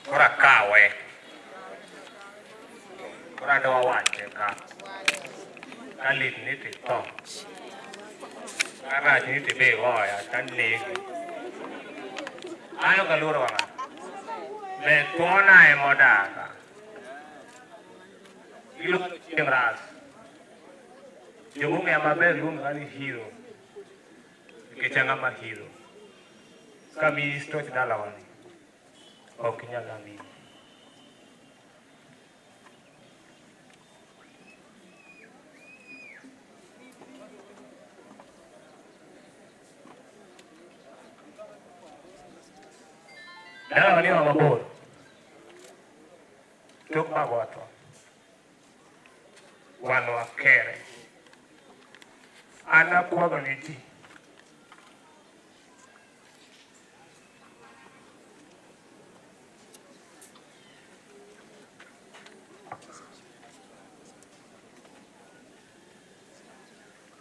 Koro akawe. Koro adwa wache ka. Ka lit ni to itho. Ka rach ni to ibe igoya to anegi. An ok aluoro wang'a. Be thona ema odaga. Iluonga ni Ochieng' Ras. Joma ong'eya maber luonga ni hero. Nikech an ng'ama hero. Kamiyi stoch dalawani. Ok inyal amini. Dalawa ni mabor. Tok bago watho. Wan wakere. An akwago ne ji.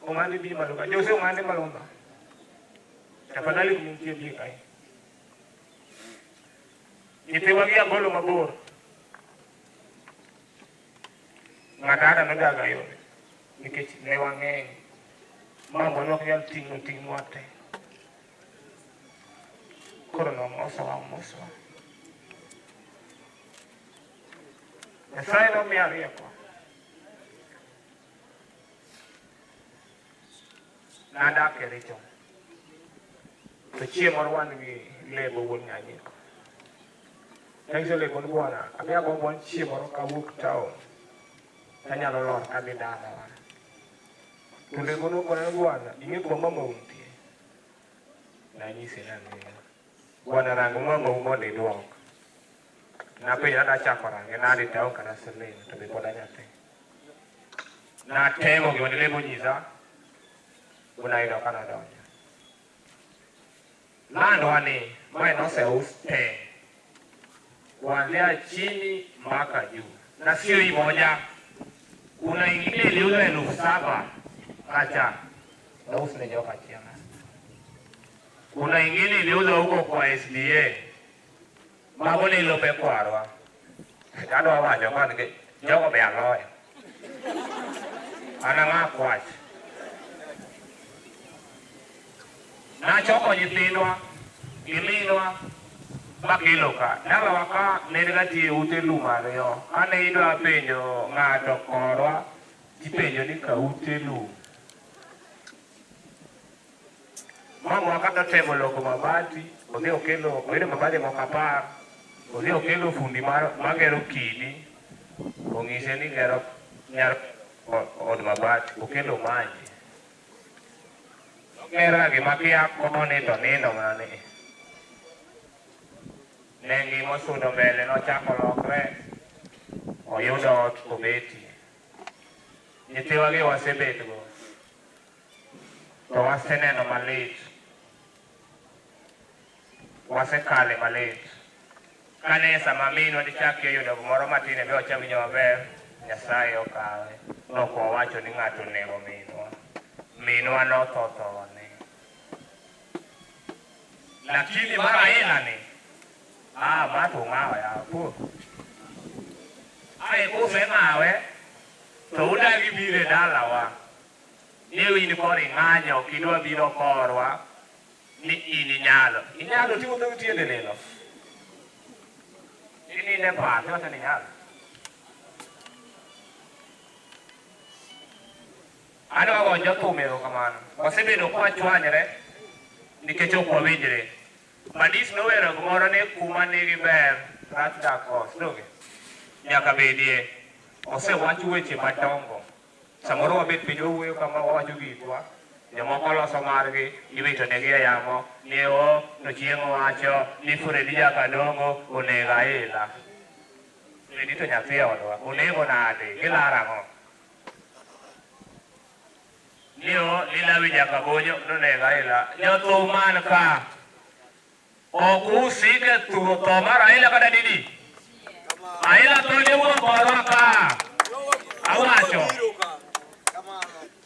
Ong'ande bi malo ka. Jose ong'ande malo ka. Tafadhali kumtie bi kae. Nyithiwa gi agolo mabor. Ng'ato ang'ata nodaga yore nikech ne wang'eny. Mambo ne ok nyal ting'o ting'wa te. Koro nomosowa omosowa. Nyasaye nomiya rieko. Nadak e richo. To chieng' moro wan gi lebo wuod Nyanyiko. Nanyiso lebo ni bwana, abi agombo ni chieng' moro kawuok town tanyalo lor kadhi dalawa. To lebo nokona ni bwana, ing'e kuma mamau nitie? Nanyise ni ang'eyo. Bwana rang mamau mondo iduok. Napenjo ni adachako range nade town kata siling' to be pod anyathi. Natemo gima ne lebo onyisa, bunayudo ka nadonjo. Landwa ni mae noseus te kuanzia chini mpaka juu, na sio hii moja. Kuna ingine iliuzwa 7,000 kacha naus ne joka chiema. Kuna ingine iliuzwa huko kwa SDA mago ne lope kwarwa. Adwa wacho ka nikech jogo be aloyo. An ang'a kwach. Nachoko nyithindwa gi minwa bakelo ka. Dalawa ka ne nitie ute lum ariyo. Kane idwa penjo ng'ato korwa, tipenjo ni ka ute lum. Mama ka notemo loko mabati, odhi okelo, oyudo mabati moko 10, odhi okelo fundi mar magero kidi, ong'ise ni gero nyalo od mabati, okelo manje. Nogero gima kia koni to nindo mana ni. Ne ngima osudo mbele nochako lokre, oyudo ot obetie. Nyithiwa gi wasebetgo. To waseneno malit. Wasekale malit. Kane sama minwa dichak yudo gimoro matin ebe ochak winjo maber, Nyasaye okawe. Nok wawacho ni ng'ato onego minwa. Minwa notho thone. Lakini mar aila ni, ah, ma to ung'awo ya, po. Ae kuseng'awe, to udagi biro e dalawa. Ni in koro ing'anyo, ok idwa biro korwa, ni in inyalo. Inyalo ting'o dhogi tiende lilo. Ininde par, iwacho ni inyalo. Adwa goyo jothum erokamano. Wasebedo kwachwanyre nikech ok wawinjre. Madis nowero gimoro ni kuma nigi ber, rach dak kos, donge? Nyaka bedie. Osewach weche madongo. Samoro wabet piny wawuoyo kama wawacho gikwa, jomoko loso margi, iwito negi e yamo, ni o, to chieng' owacho ni Fredi Jakadongo onego Aila. Fredi to nyathi odwa, onego nade, gilaro ang'o? Ni o, ni Lawi Jakabonyo nonego Aila. Jothum man ka, ok usik e thuo tho mar Aila kata didi? Aila tho ne wuok korwa ka. Awacho.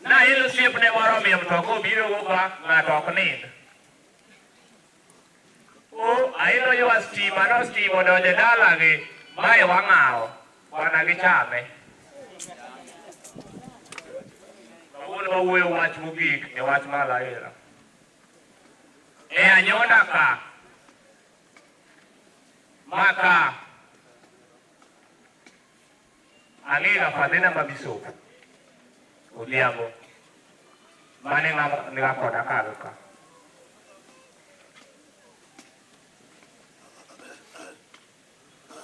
Na Aila osiepne moro omiyo mtoka obiro go ka, ng'ato ok nind. O, Aila oywa ma stima no stima odonjo e dalagi mae wang'awo wana gichame. Kawuono wawuoyo wach mogik e wach mar Raila. E anyonda ka maka ang'ega fadhina ma bishop Odhiambo mane ng'ama niga koda kalo ka.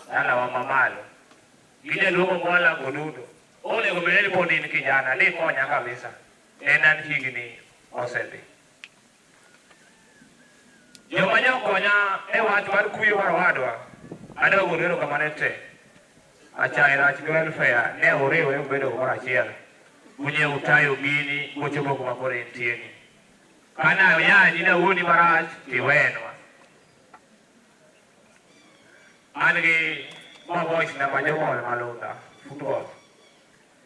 Dalawa mamalo gi jaluongo mwala godudo onego bed ni pod in kijana ni konya kabisa en an higni osedhi. Joma ne okonya e wach mar kuyo mar owadwa adwa golo erokamano te. Achaye rach gi welfare ne uriwre ubedo gimoro achiel. Unye utayo gini mochopo kuma koro entie ni. Kana oyanyi nawuoni marach tiwenwa. An gi ma voice na ma jomol malunda football.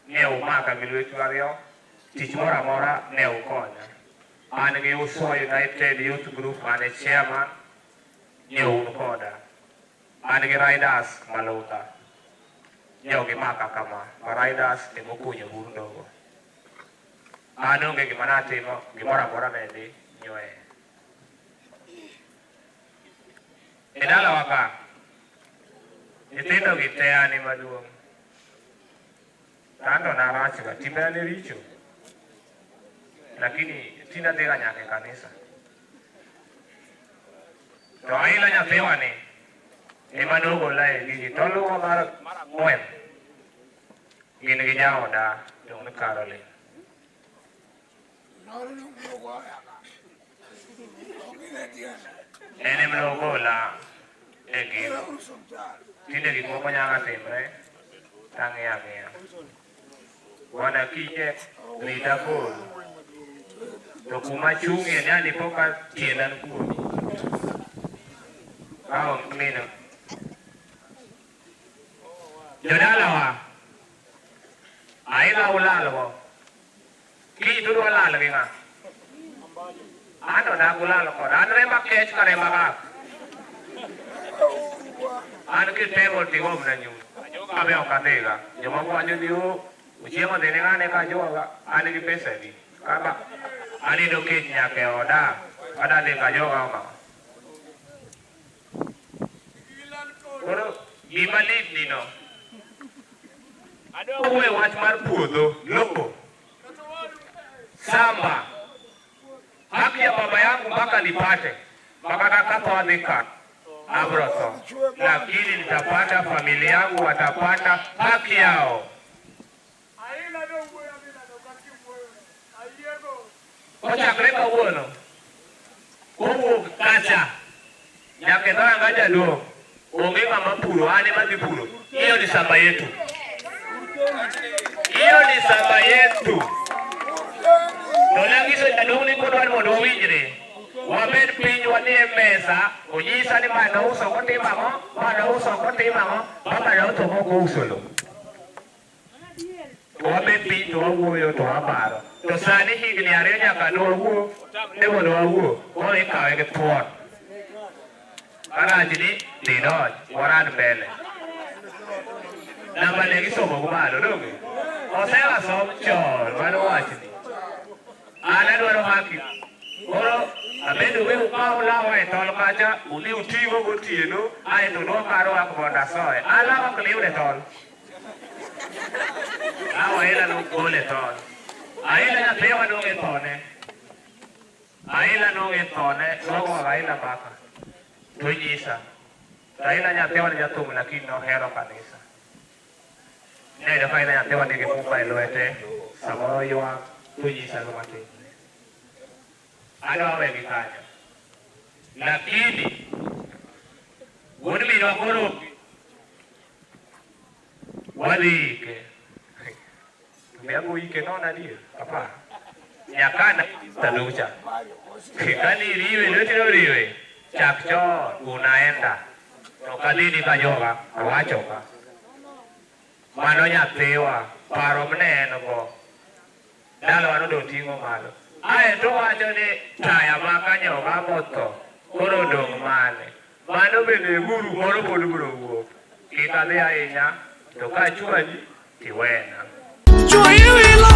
Ne umaka gi lwetu ariyo, tich moro amora ne ukonya. An gi Uswa United Youth Group mane chairman, ne un koda. An gi Riders Malunda, ne gimaka kama, ma Riders ema okunyo bur ndogo. An onge gima natimo, gimoro amora ne dhi nyoe. E dalawa ka, nyithindo gi te an ema duong'. To an to narach ga, timbena ne richo. Lakini tinde adhiga nyaka e kanisa. To aila nyathiwa ni ema nogola e gigi to luwo mar ang'wen gin gi jaoda iluongo ni Caroline. En ema nogola e gino. Tinde gik moko nyaka timre tang'iyo ang'iya. Bwana kinye rita koro. To kuma achung'ie ni andipo ka tienda ni kuomi. Ka onge mino. Jodalawa, aila ulalgo. Kiny to udwa lal gi ng'a? An to dak ulal koda. An remba kech ka remba gak. An kitemo tigomna nyundo. Ajoga be ok adhiga. Jomoko wacho ni o Ochieng' odhi ne ng'ane ka ajoga. An gi pesa adi? Kaba anindo kech nyaka e oda. Adwa dhi ka joga ma. Koro gima lit ni no. Adwa wuoyo wach mar puodho, lowo. Samba. Haki ya baba yangu mpaka nipate. Mpaka katho adhi ka. Abro tho. Lakini nitapata, familia yangu watapata haki yao. Kochakre kawuono, kowuok kacha nyaka e dhoranga jaduong', onge ng'ama puro, an ema dhi puro. Hiyo ni shamba yetu, hiyo ni shamba yetu. To nanyiso jaduong' ni kodwaro mondo wawinjre, wabed piny wadhi e mesa, onyisa ni ma nouso kotimo ang'o, ma nouso kotimo ang'o, baba notho mok ouso lowo. To wabed piny to wawuoyo to waparo. To sani higni ariyo nyaka ne wawuo, ne mondo wawuo, koro ikawe gi thuon. Karach ni dhi donj, warad mbele. Namba ne gisomo go malo, donge? Osewa som chon, mano wachni. An adwaro haki. Koro abedo we ukaw lawa e tol kacha, udhi uting'o gotieno, aeto udwok arwak mondo asoye. An lawa ok niyud e tol. Lawa aila nogol e tol. Aila nyathiwa nong'e thone. Aila nong'e thone, nogo Aila mbaka. To nyisa. To Aila nyathiwa ne jathum lakini nohero kanisa. Neno ka Aila nyathiwa nigi mumba e lwete, samoro ywak, to nyisa go matin. Adwa wegi kanyo. Lakini wuod minwa koro wadhi ike. Be abo ike nono adier? Papa. Nyakana sanduku cha. Kani riwe lweti noriwe. Chak chon unaenda. To kadhini ka joga awacho ka. Mano nyathiwa paro mne en go. Dalawa nodong' ting'o malo. Ae to wacho ni taya ma kanyoga motho koro odong' mane. Mano bende guru moro pod biro wuok. Kik adhi ahinya, to ka achwanyi, tiwena. Chuo iwilo.